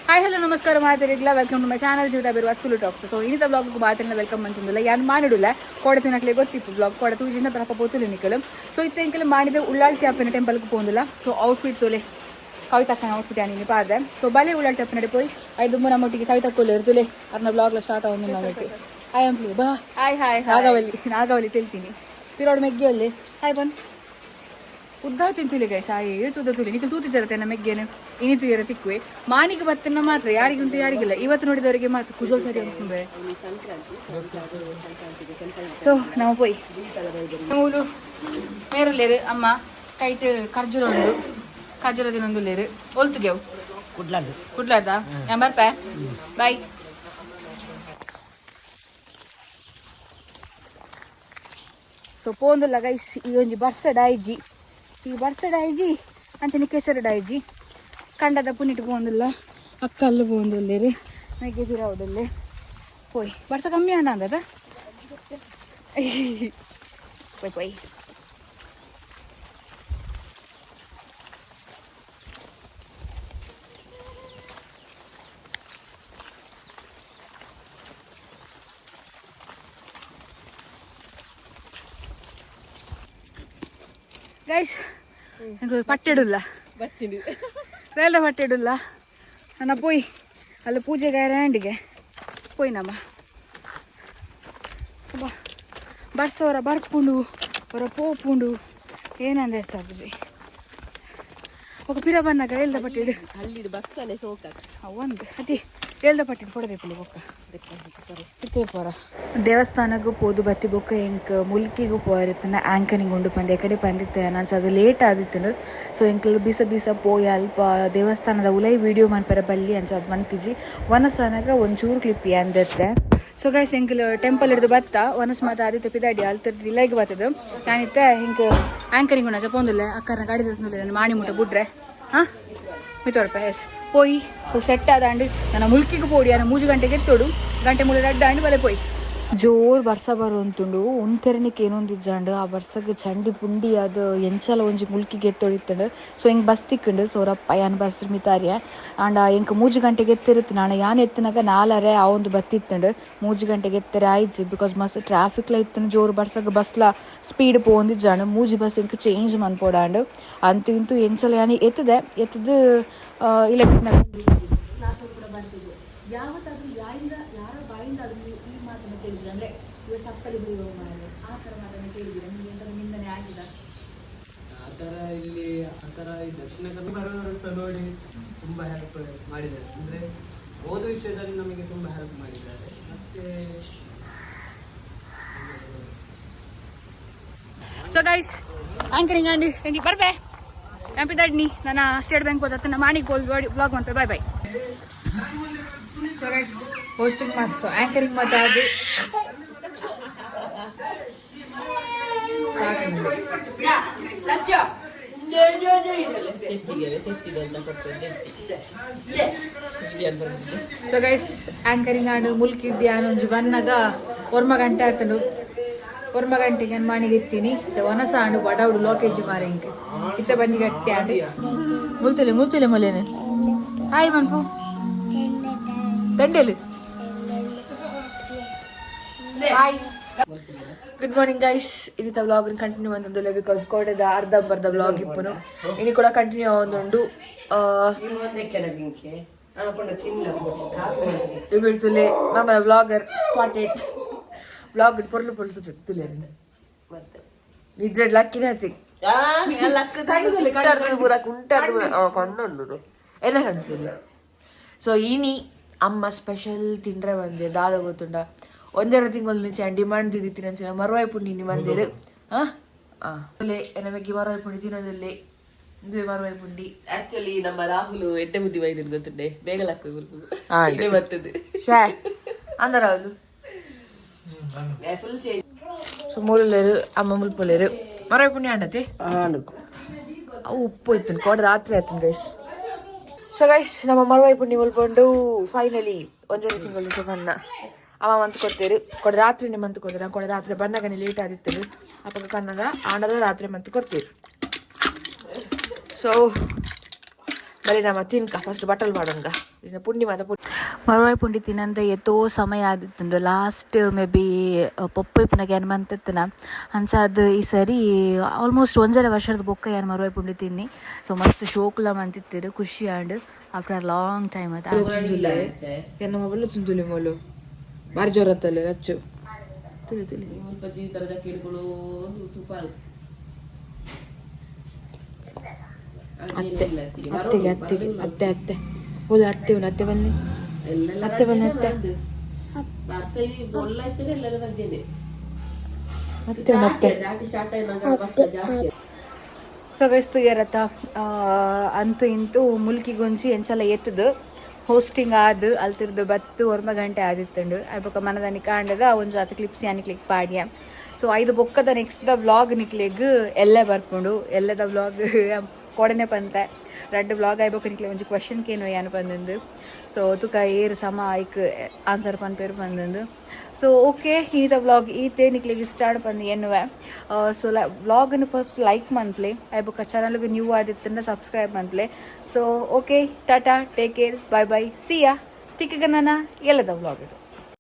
Hi, hello, ನಮಸ್ಕಾರ ಮಾತಾಡಿಲ್ಲ. Welcome to my channel Jeevitha ಬೇರು ವಸ್ತುಲು ಟಾಕ್ಸ್. ಸೊ ಇನ್ನಿತ ಬ್ಲಾಗ್ ಮಾತಿನ welcome ಅಂತಂದಿಲ್ಲ. ಯಾನ್ ಮಾಡಿಡುಲ್ಲ ಕೋಡೆ ತಿನ್ನಕ್ಲೆ ಗೊತ್ತಿಪ್ಪು ಬ್ಲಾಗ್ ಕೋಡೆ ತೂಜಿನ ಪ್ರಪ ಪೋತುಲು ನಿಕಲು. ಸೊ ಇತ್ತ ಎಂಕಲ್ ಮಾಡಿದ ಉಳ್ಳಾಲ್ತಿ ಅಪ್ಪನ ಟೆಂಪಲ್ಗೆ ಪೋಂದಿಲ್ಲ. ಸೊ ಔಟ್ಫಿಟ್ ತೋಲೆ, ಕವಿತಕ್ಕನ ಔಟ್ಫಿಟ್ ಯಾನಿ ಪಾರ್ದೆ. ಸೊ ಬಲೆ ಉಳ್ಳಾಲ್ತಿ ಅಪ್ಪನಡೆ ಪೋಯಿ ಐದು ನಮ್ಮೊಟ್ಟಿಗೆ ಕವಿತಕ್ಕೊಲ್ಲೇರು ತುಲೆ. ಅರ್ನ ಬ್ಲಾಗ್ಲ ಸ್ಟಾರ್ಟ್ ಆವೊಂದು ನಮ್ಮೊಟ್ಟಿಗೆ. I am play ಬಾ. Hi hi. Nagavalli, Nagavalli ತೆಲ್ತೀನಿ. ಪಿರೋಡ್ ಮೆಗ್ಗಿ ಅಲ್ಲಿ ಹಾಯ್ ಬನ್. ಉದ್ದ ತಿಂತುಲಿ ಗೈಸ್. ಆಯ್ ಏತು ತುಲಿ ನಿಖಲ್ ತೂತಿದ್ದಾರೆ ತನ್ನ ಮೆಗ್ಗೆನು ಇನಿ ತುಯರ ತಿಕ್ಕುವೆ. ಮಾನಿಗೆ ಬತ್ತನ್ನ ಮಾತ್ರ ಯಾರಿಗುಂಟು ಯಾರಿಗಿಲ್ಲ. ಇವತ್ತು ನೋಡಿದವರಿಗೆ ಮಾತ್ರ ಕುಜಲ್ ಸರಿ ಉಂಟು. ಸೊ ನಾವು ಪೋಯ್ ಮೂಲು ಮೇರುಲ್ಲೇರು ಅಮ್ಮ ಕೈಟ್ ಖರ್ಜೂರ ಉಂಡು, ಖರ್ಜೂರ ದಿನೊಂದುಲ್ಲೇರು. ಒಲ್ತುಗೆವು ಕುಡ್ಲಾಡು. ಕುಡ್ಲಾರ್ದ ಯಾನ್ ಬರ್ಪೆ, ಬಾಯ್. ಸೊ ಪೋಂದುಲ್ಲ ಗೈಸ್. ಈ ಒಂಜಿ ಬರ್ಸಡ್ ಆಯ್ಜಿ, ಈ ಬರ್ಸಡ್ ಆಯ್ಜಿ, ಅಂಚನೆ ಕೆಸರು ಆಯ್ಜಿ. ಕಂಡದ ಪುನಿಟ್ ಪೋಂದುಲ್ಲ. ಅಕ್ಕ ಅಲ್ಲು ಪೋಂದುಲ್ಲೇರು, ಮೆಗ್ಗೆ ಜಿರಾವುದಲ್ಲೇ ಪೋಯ್. ಬರ್ಸ ಕಮ್ಮಿ ಆಂಡ ಅಂದದ. ಪೋಯ್ ಪೋಯ್. ಗೈಸ್, ಎಂಕುಲು ಪಟ್ಟೆಡುಲ್ಲ ಬೇಲ್ದ ಪಟ್ಟೆಡುಲ್ಲ. ನನ್ನ ಪೋಯ್ ಅಲ್ಲ ಪೂಜೆಗೆ ರ್ಯಾಂಡಿಗೆ ಪೋಯ್ ನಮ್ಮ ಬಾ. ಬರ್ಸೋರ ಬರ್ಪುಂಡು, ಹೊರ ಪೋಪುಂಡು ಏನಂದ ಪೂಜೆ ఒక ಪಿರ ಬನ್ನಾಗ ಎಲ್ದ ಪಟ್ಟಿಡು. ಅಲ್ಲಿ ಬಸ್ಸಲ್ಲೇ ಸೋಕ. ಒಂದು ಅತಿ ಎಲ್ದ ಪಟ್ಟಿಡು ಕೊಡಬೇಕು ಬೊಕ್ಕ ಇತ್ತೇ ಪೋರ. ದೇವಸ್ಥಾನಕ್ಕೂ ಪೋದು ಬತ್ತಿ ಬೊಕ್ಕ ಎಂಕ್ ಮುಲ್ಕಿಗೂ ಪೋಯಿರ್ತನ ಆಂಕನಿಂಗ್ ಉಂಡು ಪಂದ್ ಎಕಡೆ ಪಂದಿತ್ತೆ ನಾನ್ಸ ಅದು ಲೇಟ್ ಆದಿತ್ತುಂಡು. ಸೊ ಎಂಕ್ಲು ಬಿಸ ಬಿಸ ಪೋಯಿ ಅಲ್ಪ ದೇವಸ್ಥಾನದ ಉಲೈ ವಿಡಿಯೋ ಮನ್ಪೆರ ಬಲ್ಲಿ ಅಂಚ ಅದು ಮಂತಿಜಿ. ವನಸನಗ ಒಂಚೂರು ಕ್ಲಿಪ್ ಅಂದತ್ತೆ. ಸೊ ಗೈಸ್, ಎಂಕ್ಲು ಟೆಂಪಲ್ ಹಿಡ್ದು ಬತ್ತ ವನಸ್ ಮಾತ ಆದಿತ್ಯ ಪಿದಾಡಿ ಅಲ್ತರ್ದು ಇಲ್ಲಗೆ ಬತ್ತದು. ನಾನಿತ್ತೆ ಹಿಂಗೆ ಆಂಕರಿಂಗ್ ಉಂಡು ಪೋಂದುಲ್ಲೆ. ಅಕ್ಕನ ಗಾಡಿ ತತ್ತುಂದುಲ್ಲೆ. ಮಾಣಿ ಮುಟ್ಟ ಬುಡ್ರೆ ಹಾಂ ಮಿತೋರ್ಪ ಎಸ್ ಪೋಯಿ. ಫುಲ್ ಸೆಟ್ ಆದಾಂಡು ನನ್ನ ಮುಲ್ಕಿಗೆ ಪೋಡಿ. ಅನ್ನ 3 ಗಂಟೆಗೆ ಎತ್ತೋಡು, ಗಂಟೆ ಮೂಲೆ ರಡ್ಡ ಆಂಡ್ ಬಲೆ ಪೋಯ್. ಜೋರ್ ಬರ್ಸ ಬರೋಂತುಂಡು. ಉಂತೆರನಿಕ್ ಏನೊಂದು ಇಜ್ಜಾಂಡು. ಆ ಬರ್ಸಗ್ ಚಂಡಿ ಪುಂಡಿ ಅದು ಎಂಚಲ ಒಂಜಿ ಮುಲ್ಕಿಗೆ ಎತ್ತೊಡಿತ್ತಂಡು. ಸೊ ಹಿಂಗೆ ಬಸ್ ತಿಕ್ಕಂಡು. ಸೊ ರಪ್ಪ ಯಾನ್ ಬಸ್ ಮಿತಾರಿಯ ಆಂಡ ಎಂಕ್ 3 ಗಂಟೆಗೆ ಎತ್ತಿರುತ್ತೆ. ನಾನು ಯಾನ್ ಎತ್ತಿನಾಗ ನಾಲರೆ ಆ ಒಂದು ಬತ್ತಿತ್ತಂಡು. 3 ಗಂಟೆಗೆ ಎತ್ತೆರೆ ಆಯ್ಜಿ, because ಮಸ್ತ್ ಟ್ರಾಫಿಕ್ಲ ಇತ್ತಂಡು. ಜೋರು ಬರ್ಸಗ್ ಬಸ್ಲ ಸ್ಪೀಡ್ ಪೋಂದಿಜ್ಜಾಂಡು. ಮೂಜಿ ಬಸ್ ಎಂಕ್ ಚೇಂಜ್ ಮನ್ಪೋಡಾಂಡು. ಅಂತೂ ಇಂತೂ ಎಂಚಲ ಯಾನ್ ಎತ್ತದೆ ಎತ್ತದು ಇಲ್ಲ. ಯಾವತ್ತಾದ್ರೂ ಯಾರಿಂದ ಯಾರ ಬಾಯಿಂದ ಅದು ನೀವು ಈ ಮಾತನ್ನು ಕೇಳಿದ್ರೆ, ಅಂದ್ರೆ ಇವ ಚಪ್ಪಲಿ ಬೀಳುವ ಮಾರ್ರೆ, ಆ ಥರ ಮಾತನ್ನು ಕೇಳಿದ್ದೀರಾ? ನಿಮಗೆ ಎಂತಾದ್ರು ನಿಂದನೆ ಆಗಿದೆ? ಆ ಥರ ಇಲ್ಲಿ ಆ ಥರ ಈ ದಕ್ಷಿಣ ಕನ್ನಡ ಬರೋರು ಸಹ ನೋಡಿ ತುಂಬ ಹೆಲ್ಪ್ ಮಾಡಿದ್ದಾರೆ. ಅಂದರೆ ಓದೋ ವಿಷಯದಲ್ಲಿ ನಮಗೆ ತುಂಬ ಹೆಲ್ಪ್ ಮಾಡಿದ್ದಾರೆ. ಮತ್ತೆ ಸೊ ಗೈಸ್, ಆಂಕರಿಂಗ್ ಅಂಡಿ ಎಂಕಿ ಬರ್ಬೆ ಎಂಪಿದಡ್ನಿ. ನನ್ನ ಸ್ಟೇಟ್ ಬ್ಯಾಂಕ್ ಹೋದ ಮಾಣಿಗೆ ಬ್ಲಾಗ್ ಮಾಡ್ತೆ. Bye bye. So guys, hosting ಮಸ್ತ್, ಆಂಕರಿಂಗ್ ಮಾತಾಡಿ. ಸೊ ಗೈಸ್, ಆಂಕರಿಂಗ್ ಆಂಡ್ ಮುಲ್ಕಿದ್ದೆ ಒಂಜಿ ಬನ್ನಗ ಒರ್ಮ ಗಂಟೆ ಆತನು. ಒರ್ಮ ಗಂಟೆಗೆ ನಾನು ಮಾಣಿಗೆ ಇತ್ತೀನಿ. ವನಸ ಆಂಡು ಬಡವುಡು ಲೋಕೇಜ್ ಮಾರೆ ಇಂಕ್ ಇತ್ತ ಬಂದಿ ಗಟ್ಟಿ ಆಂಡು. ಮುಲ್ತಲೆ ಮುಲ್ತಲೆ ಮೊಲೇನೆ ಹಾಯ್ ಮನ್ಪು ದಂಡೇಲು. Hi, good morning guys. ಇನ್ನಿತ ವ್ಲಾಗ್ ಕಂಟಿನ್ಯೂ ಅಂತಂದಿಲ್ಲ, because ಕೋಡೆದ ಅರ್ಧಂಬರ್ಧ ವ್ಲಾಗ್ ಇಪ್ಪನು. ಇನಿ ಕೂಡ ಕಂಟಿನ್ಯೂ ಆವೊಂದುಂಡು. ಇಬಿಡ್ತುಲೆ ನಮ್ಮ ವ್ಲಾಗರ್ ಸ್ಪಾಟೆಡ್. ವ್ಲಾಗ್ ಪೊರ್ಲು ಪೊರ್ಲು ತುಲೆ. ನಿದ್ರೆ ಲಕ್ಕಿನ ಹತ್ತಿ ಕಣ್ಣುಂಡು ಎಲ್ಲ ಕಾಣ್ತಿಲ್ಲ. ಸೊ ಇನಿ ಅಮ್ಮ ಸ್ಪೆಷಲ್ ತಿಂಡ್ರೆ ಬಂದೆ. ದಾದ ಗೊತ್ತುಂಡ? ಒಂದೆರಡು ತಿಂಗಳು ನಿಂಚೆ ಡಿಮಾಂಡ್ ದಿದ್ದಿತ್ತಿ ಅಂಚಿನ ಮರುವಾಯಿ ಪುಂಡಿ ಇನಿ ಮಂದಿರು. ಆ ಎನ್ನ ಬಗ್ಗೆ ಮರುವಾಯಿ ಪುಂಡಿ ತಿನ್ನೋದಿಲ್ಲ. ಇಂದುವೆ ಮರುವಾಯಿ ಪುಂಡಿ. ಆಕ್ಚುಲಿ ನಮ್ಮ ರಾಹುಲ್ ಎಡ್ಡೆ ಬುದ್ಧಿ ಬೈದಿರ್ ಗೊತ್ತುಂಡೆ. ಬೇಗ ಲಕ್ಕ ಇದೇ ಬರ್ತದೆ. ಶೇ ಅಂದ ರಾಹುಲ್. Full change. ಸೊ ಮೂರುಲೇರು ಅಮ್ಮ ಮುಲ್ಪೊಲೇರು. ಮರುವಾಯಿ ಪುಂಡಿ ಆಂಡತೆ ಅವು ಉಪ್ಪು ಇತ್ತು. ಕೋಡೆ ರಾತ್ರಿ ಆಯ್ತು ಗೈಸ್. ಸೊ ಗೈಸ್, ನಮ್ಮ ಮರುವಾಯಿ ಪುಂಡಿ ಮುಲ್ಪೊಂಡು ಫೈನಲಿ. ಒಂಜರೆ ತಿಂಗಳು ಬನ್ನ ಅವ ಮಂತ್ ಕೊಡ್ತೇರು. ಕೊಡೆ ರಾತ್ರಿನೇ ಮಂತ್ ಕೊಡ್ತೇರು. ಕೊಡೆ ರಾತ್ರಿ ಬನ್ನಗನೆ ಲೇಟ್ ಆದಿತ್ತರು. ಅಪ್ಪಗ ಕನ್ನಗ ಆಂಡಲ ರಾತ್ರಿ ಮಂತ್ ಕೊಡ್ತೇರು. ಸೊ ಬರೀ ನಮ್ಮ ತಿನ್ಕ ಫಸ್ಟ್ ಬಟ್ಟಲ್ ಮಾಡೋಣ. ಪುಂಡಿ ಮಾತ ಪುಂಡಿ. ಮರುವಾಯಿ ಪುಂಡಿ ತಿನ್ನಂದ ಏತೋ ಸಮಯ ಆದಿತ್ತುಂಡು. ಲಾಸ್ಟ್ ಮೇ ಬಿ ಪೊಪ್ಪ ಇಪ್ಪುನಗ ಏನ್ ಮಂತಿತ್ತನ. ಅಂಚ ಅದು ಈ ಸರಿ ಆಲ್ಮೋಸ್ಟ್ 1.5 ವರ್ಷದ ಬೊಕ್ಕ ಯಾನ್ ಮರುವಾಯಿ ಪುಂಡಿ ತಿನ್ನಿ. ಸೊ ಮಸ್ತ್ ಶೋಕುಲ ಮಂತಿತ್ತಿರು, ಖುಷಿ and after long time ಆಯ್ತು. ಎನ್ನ ಮೊಬೈಲ್ ತಿಂತುಲಿ ಮೊಲು ಬಾರಿ ಜೋರ ಅತ್ತಲ್ಲ ಅಚ್ಚು. ತುಳಿ ತುಳಿ. ಮುಲ್ಪ ಜೀವಿತರ ಕೇಳುಗಳು ತುಪಾಲ್. ಅತ್ತೆ ಅತ್ತೆಗೆ ಅತ್ತೆಗೆ ಅತ್ತೆ ಅತ್ತೆ ಹೋದ ಅತ್ತೆ ಉಂಡು. ಅತ್ತೆ ಬನ್ನಿ, ಅತ್ತೆ ಬನ್ನಿ, ಅತ್ತೆ. ಅತ್ತೆ ಉಂಡು ಅತ್ತೆ. ಸೊ ಗೈಸ್, ತುಯರತ್ತ ಅಂತೂ ಇಂತೂ ಮುಲ್ಕಿಗೊಂಜಿ ಎಂಚಲ ಎತ್ತದು ಹೋಸ್ಟಿಂಗ್ ಆದ್ ಅಲ್ತಿರ್ದು ಬತ್ತು 9 ಗಂಟೆ ಆದಿತ್ತುಂಡು. ಬೊಕ್ಕ ಮನದಾನಿ ಕಾಂಡದ ಒಂಜಿ ಆತ ಕ್ಲಿಪ್ಸ್ ಯಾನಿ ಕ್ಲಿಕ್ ಪಾಡ್ಯ. ಸೊ ಐದು ಬೊಕ್ಕದ ನೆಕ್ಸ್ಟ್ the vlog ನಿಕ್ಲೆಗ್ ಎಲ್ಲೆ ಬರ್ಪುಂಡು. ಎಲ್ಲದ ವ್ಲಾಗ್ ಕೊಡನೆ ಪಂತೆ. ರಡ್ಡ್ ವ್ಲಾಗ್ ಆಯ್ಬೊಕ್ಕ ನಿಕ್ಲೆ ಒಂಜಿ ಕ್ವಶನ್ ಕೇನು ಯಾನು ಪಂದಂದು. ಸೊ ತುಕ ಏರು ಸಮ ಐಕ್ ಆನ್ಸರ್ ಪನ್ಪೇರು ಪಂದಂದು. ಸೊ ಓಕೆ, ಇನಿತ ವ್ಲಾಗ್ ಈತೆ. ನಿಕ್ಲೆಗ್ ಇಷ್ಟ ಆಂಡ್ ಪಂದ್ ಎನ್ನುವೆ. ಸೊ ವ್ಲಾಗ್ನ ಫಸ್ಟ್ ಲೈಕ್ ಮನ್ಪ್ಲೆ, ಆಯ್ ಬೊಕ್ಕ ಚಾನಲ್ಗೆ ನ್ಯೂ ಆದಿತ್ತಂಡ ಸಬ್ಸ್ಕ್ರೈಬ್ ಮನ್ಪ್ಲೆ. So okay, tata, take care, bye bye, see ya. ತಿಕ್ಕಗ ನನ್ನ ಎಲ್ಲದ ವ್ಲಾಗ್ ಇದು.